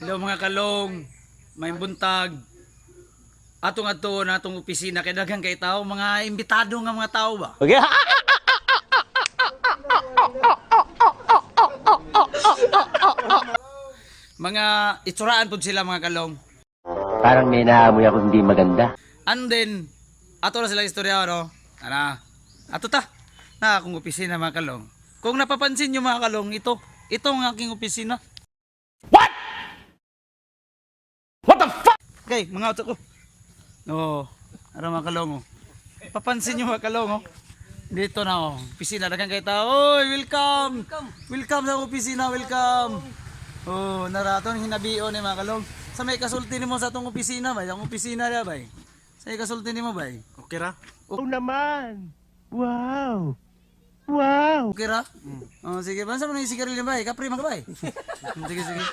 Hello, mga kalong. May buntag. Atong ato na atong opisina kay daghang kay tao, mga imbitado nga mga tao ba. Okay. Mga itsuraan pud sila, mga kalong. Parang may naamoy ako hindi maganda. And then ato na sila istorya, no. Ana. Ato ta. Na akong opisina, mga kalong. Kung napapansin niyo, mga kalong, ito ang aking opisina. What? What the fuck? Okay, mga auto ko. Oo. Ara, mga kalong, oh. Papansin niyo, mga kalong, oh. Dito na, oh. Opisina, daghang kay tao. Oy, welcome. Welcome sa akong opisina, welcome. Oh, naraton hinabion ni mga kalong. Sa may kasulti nimo sa atong opisina bay, ang opisina ra bay. Sa may kasulti nimo bay. Okay ra? Oh naman! Wow! Wow! Okay ra? Oh, sige, ba sa man yung sigarilyo bay? Kapri man ka bay. Sige, sige.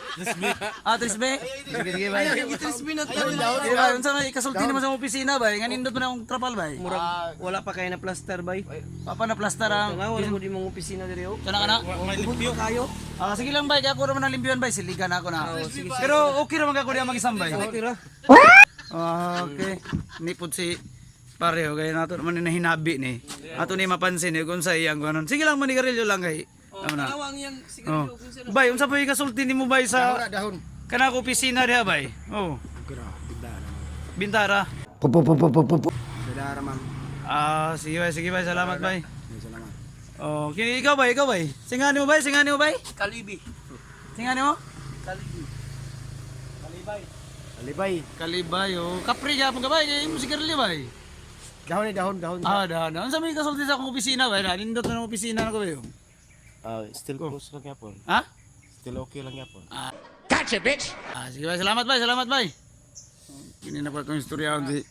Ah, Trisbe. Sige, sige bay. Trisbe na to. Sige bay, unsa may kasulti nimo sa akong opisina bay? Nga nindot man akong trapal bay. Murag wala pa kay na plaster bay. Papa na plaster ang Nga wala mo di mong opisina diri oh. Kana kana. May limpyo. Kayo. Ah, sige lang bay, kay ako raman ang limpiyon bay, siligan ako na. Pero okay ra man ako diya mag-isang bay. Okay ra. Ah, okay. Nipod si pareho kay nato naman ni nahinabi ni. Ato ni mapansin eh kung sa iyang ganon. Sige lang, manigarilyo lang kay. Ano na. Tawang yang Oh. sigarilyo kung sino. Bay, unsa pa kasulti nimo bay sa Dahon. kana ko opisina diha bay? Oh. Okay ra. Bigla Bintara. Bigla ra, ma'am. Ah, sige bay, sige bay, salamat bay. Ay, salamat. Oh, kini ikaw bay, ikaw bay. Singani mo bay, singani mo bay. Kalibi. Singani mo? Kalibi. Alibay. Kalibay oh. Kapri gyapon ka bay, kay imo sigarilyo bay. Dahon ni dahon, dahon. Ah, dahon. Unsa may kasulti sa akong opisina bay? Nindot na ng opisina na ko bay, oh. Ah, still close lang yapon. Ha? Still okay lang yapon. Ah, sige bay, salamat bay, salamat bay. Kini na pa itong istorya si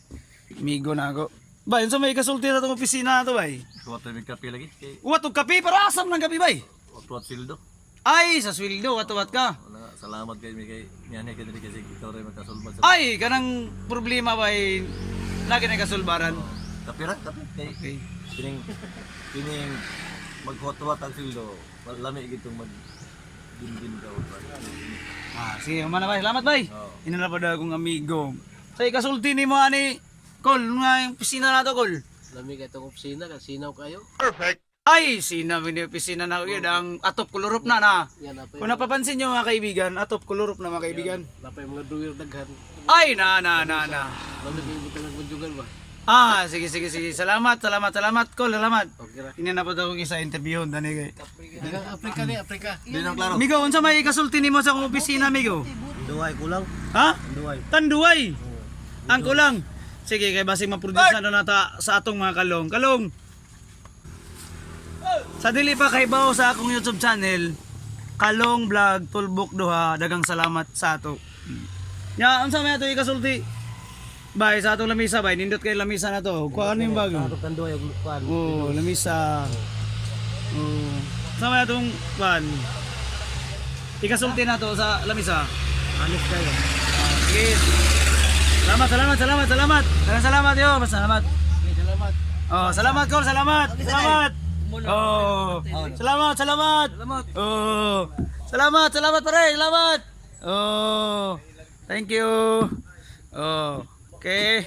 Migo na ako. Bay, unsa may kasulti sa atong opisina na to bay? Kuha tayo ng kape lagi. Kay Uwat og kape para asam ng kape bay. tuwat sildo. Ay, sa sweldo watuwat ka. Wala, salamat kay mi kay niyan kay diri kasi ikaw rin makasulbad sa Ay, kanang problema bay. Lagi na kasulbaran. Kape ra, kape. Kay Okay. kining kining maghuwat-huwat ang sildo. Lami gitong mag din ka. Ah, sige, humana bay. Salamat bay. Oo. Ina na pa daw akong amigo. Sa ikasulti nimo ani Kol, nga yung opisina na to, Kol. Lami kay tong opisina ka sinaw kayo. Ay, sinabi ni opisina na yun, ang atop kulurop na na. Yan na pa. Kung napapansin nyo, mga kaibigan, atop kulurop na, mga kaibigan. Napay mga duwir daghan. Ay, na, na, na, na. Lami kay butang nagbudyugan ba. Ah, sige, sige, sige. Salamat, salamat, salamat, Kol, salamat. Okay ra. Ina na pa daw akong isa interview, dani kay. Afrika ni Afrika. Di nang klaro. Migo, unsa may ikasulti nimo sa akong opisina, Migo? Duway kulang. Ha? Duway. Tanduay. Ang kulang. Sige, kay basig ma-produce na nata sa atong mga kalong. Kalong. Sa dili pa kay bawo sa akong YouTube channel, Kalong Vlog Tulbok Duha, dagang salamat sa ato. Nya, unsa may ato ikasulti? Bay, sa atong lamisa bay, nindot kay lamisa na to. Kuha ano yung bago? Tanduay og kuan. Oo, lamisa. Oo. Sa may atong kuan. Ikasulti na to sa lamisa. Anis kayo. Ah, sige. Salamat, salamat, salamat, salamat. Salamat, salamat yo. Salamat. Salamat. Oh, salamat Kol, salamat. Salamat. Oh, salamat, salamat. Salamat. Oh. Salamat, salamat pare, salamat. Oh. Thank you. Oh, okay.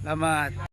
Salamat.